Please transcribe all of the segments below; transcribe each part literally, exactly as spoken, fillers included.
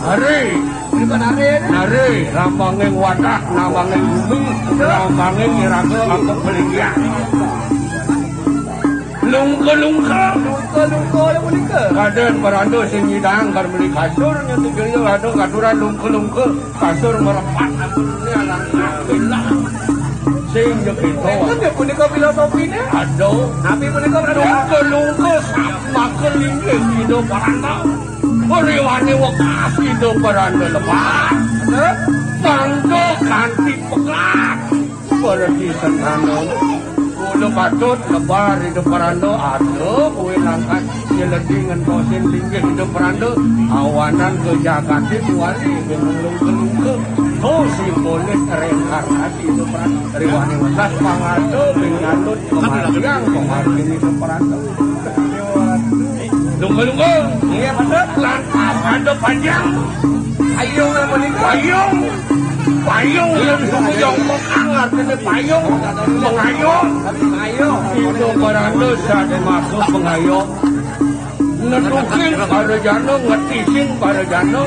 Nari, nari, lambanging wadah, lambanging bumi, lambanging iraga apa belinggih. Lungka-lungka. Lungka-lungka ya punika. Kadén beranda sing nyidang kar meli kasur, nyentuk geriya ada katuran lungka-lungka. Kasur merepat aku dunia langkah bilang. Sing ya kita. Itu dia punika filosofinya. Aduh. Nabi punika berada. Lungka-lungka sat maka linggih Ida Paranda. Riwani wekas Ida Paranda lebat. Paranda kanti pegat. Berarti sentana. Mula patut lebar Ida Paranda ada kuwi langkat. Jeledi ngentosin linggih Ida Paranda, awanan ke jagaté kuali, ngelungke-lungke. To simbolis reinkarnasi Ida Paranda. Riwani welas pangada, ping nganut, pemargiang, pemargin Ida Paranda. Lungke-lungke. Iya, betul. Lantas ada panjang. Payung apa nih? Payung. Payung yang sumuyong mekang artinya payung. Pengayun. Payung. Ida Paranda sat maka pengayun. Nedukin para jana, ngetisin para jana,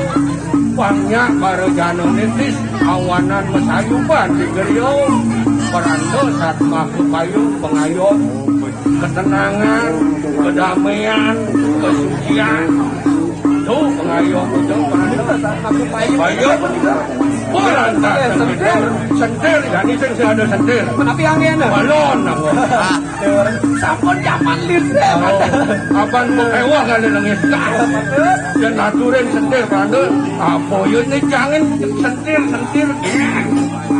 pangnya para jana nitis, awanan masayuban di geriya. Paranda sat maka payung pengayun, ketenangan, kedamaian, kesucian. Tuh, pengayun itu paranda sat maka payung. Payung. Paranda sentil, sentil, jani sing ada sentil. Tapi angin. Balon. Sampun zaman listrik. Apan mengewah kali nangis. Dan aturin sentil, Paranda. Apa ya ini jangan sentil, sentil.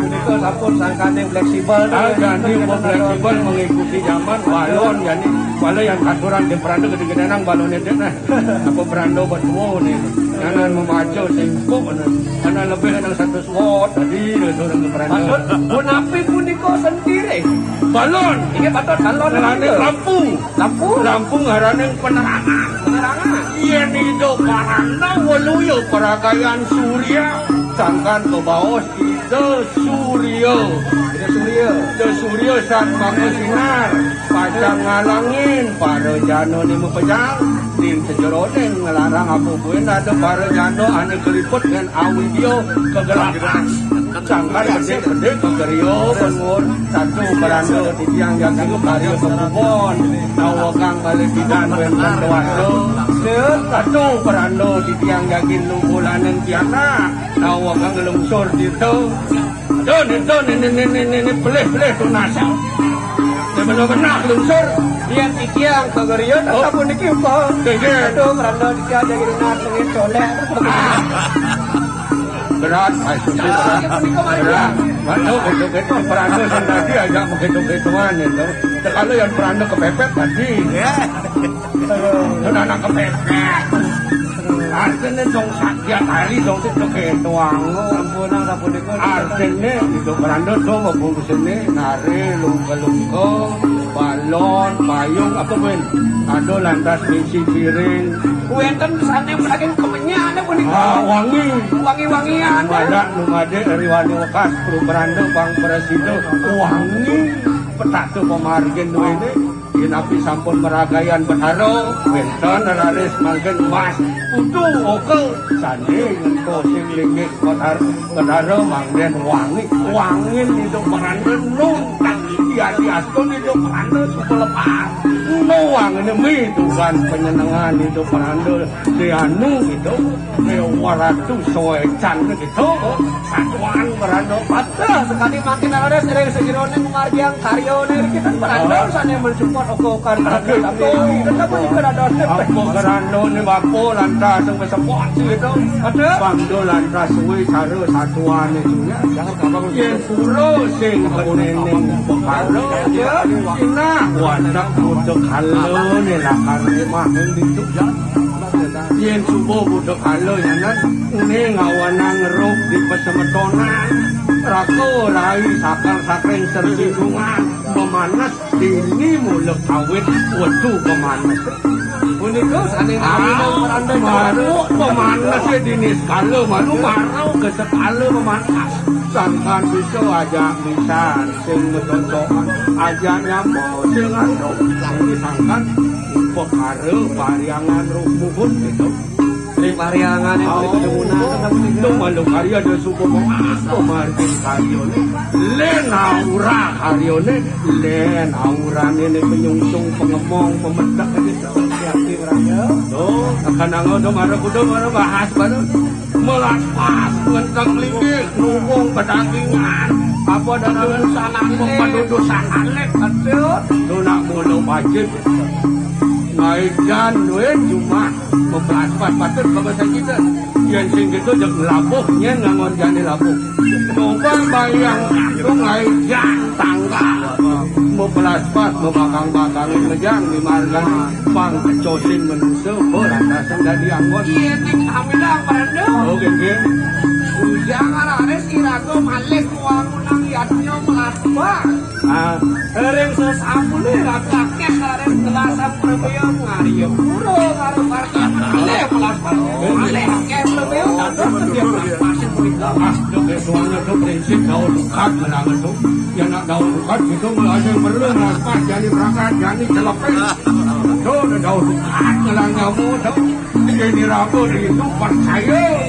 Itu sampun sangkane fleksibel. Ah, jadi fleksibel mengikuti zaman, balon, jadi. Walau yang aturan di Paranda gede-gede nang balon itu, nah. Apa Paranda buat tua nih? Jangan memacu, singkuk, nah. Karena lebih ada satu watt tadi, itu orang Paranda. Maksud, punapi punika sentil? Balon. Ini patut balon. Ngaraning lampu. Lampu? Lampu ngaraning penerangan. Penerangan. Yen Ida Paranda weluya peragayan surya, sangkan kebaos Ida Surya. Ida Surya. Ida Surya sat maka sinar, pacang ngalangin para jana ni mapejang, ning sajeroning ngelarang apa buin ada para jana ane keliput dengan awidya kegelapan. Sangkan bedik-bedik kegeriya pengun, satu Paranda titiang jagi karya kebubon, nawakang kalih bidan wenten dewasa. Satu Paranda titiang jagi numbulaning pianak, nawakang nglungsur tirta. Don, don, ini, ini, ini, ini, pelih, pelih tunas. Ini benar-benar nglungsur. Yen titiang kegeriya tetep puniki upa. Nggih, nggih. Aduh, Paranda titiang jagi nunas nengin colek. Berat, Pak Susi, berat. Berat. Waduh, hitung-hitung, Paranda sing tadi aja menghitung-hitungan itu. Kalau yang Paranda kepepet tadi. Ya. Sudah anak kepepet. Artinya dong sakit hari dong itu kehitung. Ampun, ampun, itu. Artinya itu Paranda dong, bungkusnya nari, lungka-lungka, balon, payung, apa pun. Ada lantas misi piring. Wenten sane saking kemenyan punika. Ah, wangi. Wangi-wangian. Madak numade riwani wekas Paranda pang prasida wangi. Petata pamargin duwene. Yen napi sampun meragayan Betara, wenten raris mangkin emas, putu, oka, sane ngento sing linggih Betara, Betara mangden wangi, wangin Ida Paranda nuntak, yati astun Ida Paranda suka lepas. No wangine mi tuhan penyenengan Ida Paranda, dianu gitu, waratu soecan gitu, satuan Paranda. Betul sekali, makin leres ring sajeroning margiang karyane kita Paranda sane mensupport oka-okan. Aduh, tapi tetep iki Paranda. Apa Paranda ne bapa lantas sing wis sepot sih gitu. Ada. Bangdo lantas suwe cara satuane suwe. Yen pura sing peneneng pekala. Ya, nah, wadah butuh kala ne lakar mah itu. Yen subuh butuh kala nyanan, ning awanang ngeruk di pesemetonan. Raka rai sakar sakring sersinggungan. Pemanas dini mula kawit wetu pemanas. Punika sane ngawinang Paranda manuk pemanas ya dini sekala, manuk marau ke sekala pemanas. Sangkan bisa aja misan sing mecocokan, aja nyamuk sing anu. Sangkan Pekara Pariangan Roh Muhun gitu. Ri Pariangan itu. Oh, itu malu karya ada suku mengaku margin karyone. Len aura karyone, len aurane ne penyungsung, pengemong, pemedek gitu. Siap, siap, Raja. Tuh, akan anggo do mara kuda mara bahas baru. Melas pas ngenteng linggih, nubung pedagingan. Apa dadangan sanak pepadudusan alit, betul. Tunak mulu wajib. Ngaijan duit cuma mepelas pas patut bangsa kita. Yen sing gitu jek labuh, nyen ngangon jani labuh. Coba bayang aku ngaijan tangga. Mepelas pas, mebakang-bakangin mejang di marga. Pang kecosin menungso, berantasan dadi anggon. Iya, ning hamilang parendo. Oke, oke. Ujang araris iraga malih wangunan yadnya melatbah. Ah. Ring sesambune raga akeh araris ngelasan premium ngarya pura karo parkir malih melatbah. Malih akeh premium. Dados dia masih punika. Ah, dok, suaranya dok, prinsip daun ukat menangan dok. Yang nak daun ukat itu mulai perlu melatbah, jadi berangkat, jadi celepin. Tuh, udah daun ukat ngelang nyamu, tuh. Ini raga itu percaya,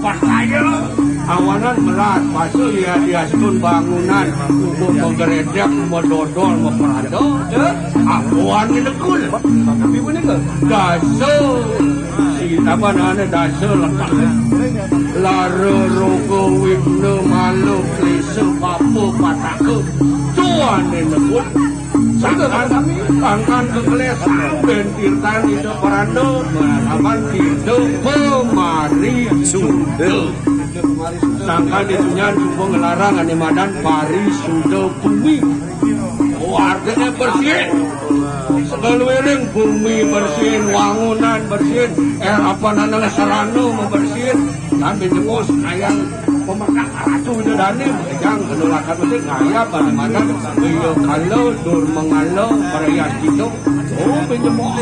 percaya. Awanan melas, pasal ya diastun bangunan, untuk menggeredek, medodol, meperada. Apuan ini kul. Tapi punika. Dasa, si, apa namanya, dasa letak. Lara roga wigna malu klesa papa pataka. Tuane nebut. Sangkan, sangkan kekeles samben tirtan Ida Paranda, manaban Ida Pamarisuda. Sangkan ditunyan cuba ngelarang ane madan parisuda bumi. Oh, artine bersih. Sekaliwering bumi bersihin, wangunan bersihin, eh, apa namanya, sarana bersihin. Sambil nyebos ayang pemekat ratu Ida Dane, yang kenulakan mesti ngayap ane madan, iya kala, dur mengala, perayas kita. Oh, pinjemos.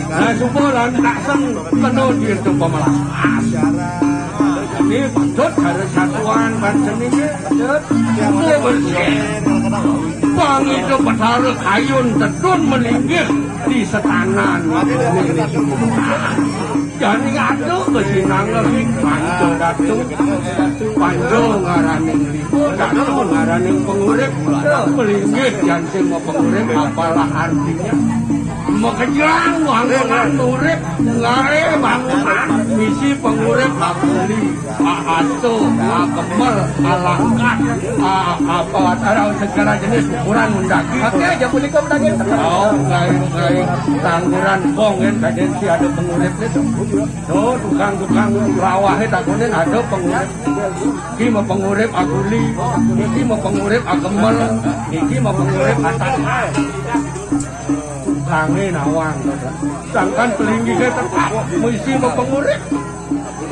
Nah, suba lan tak seng kena dirtu pemelas. Ini patut ada satuan bangsa ini. Patut. Suba bersih. Bang itu Betara Kayun Tedun melinggih di setanan. Jani ada kesinangan panca datu. Panca ngaraning lipo, datu ngaraning pengurip. Melinggih jan sing mau pengurip, apalah artinya? Mekejang bangunan urip, ngae bangunan misi pengurip, akuli, ahasto, akemel, alangkat, a-, apa, atau segala jenis ukuran undagi. Oke, aja punika menangin. Oh, ngae, ngae tangguran bong, kan, kadensi ada pengurip itu. Tuh, tukang-tukang rawahe takonin ada pengurip. Iki mau pengurip akuli, iki mau pengurip akemel, iki mau pengurip atak. Tukange nawang. Sangkan pelinggihe tetap mesti mau pengurip.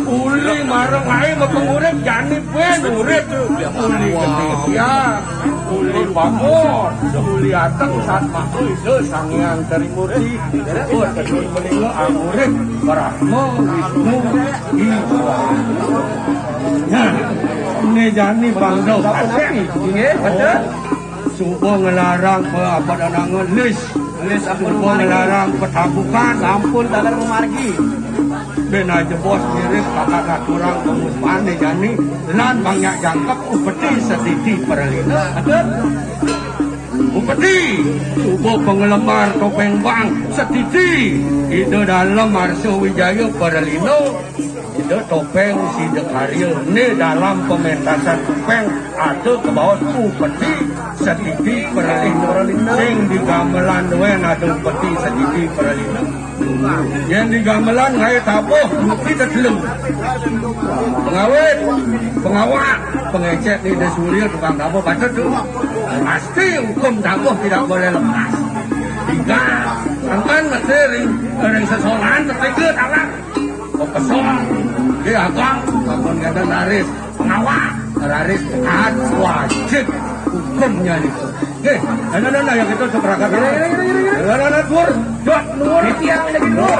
Uli marang ae mau pengurip, jani ben urip. Uli gede ya, uli bangun, uli ateng, sat makhluk itu Sang Hyang Trimurti. Syukur kedua meninga angurip Brahma, Wisnu, Iwa. Nah, ini jani bangda kasih. Nggih, betul. Suba ngelarang pe-, apa danangan, lis. Lis ampun. Suba memargi. Ngelarang petabukan. Sampun taler memargi. Ben aja bos ngiris bakal ngaturang pemuspahan jani lan banyak jangkep upeti setiti perlina. Betul. Upeti, suba penglemar topeng bang setiti Ida Dalem Arsa Wijaya perlina. Ida topeng sida karya ne dalam pementasan topeng ada kebaos upeti setiti perlina. Sing di gamelan wen ada upeti setiti perlina. Yen di gamelan ngae tabuh, mesti tetelung. Pengawit, pengawak, pengecek ni de surya tukang tabuh baca tu. Pasti hukum tabuh tidak boleh lepas. Tiga, angkan mesti ring, ring sesolan ketiga tangan. Pepesong, dia abang, bangun kata laris. Pengawak, laris, taat, wajib. Hukumnya itu. Oke, anak-anak yang kita seberangkat. Anak-anak, dur, dot, nur. Tiang lagi, nur.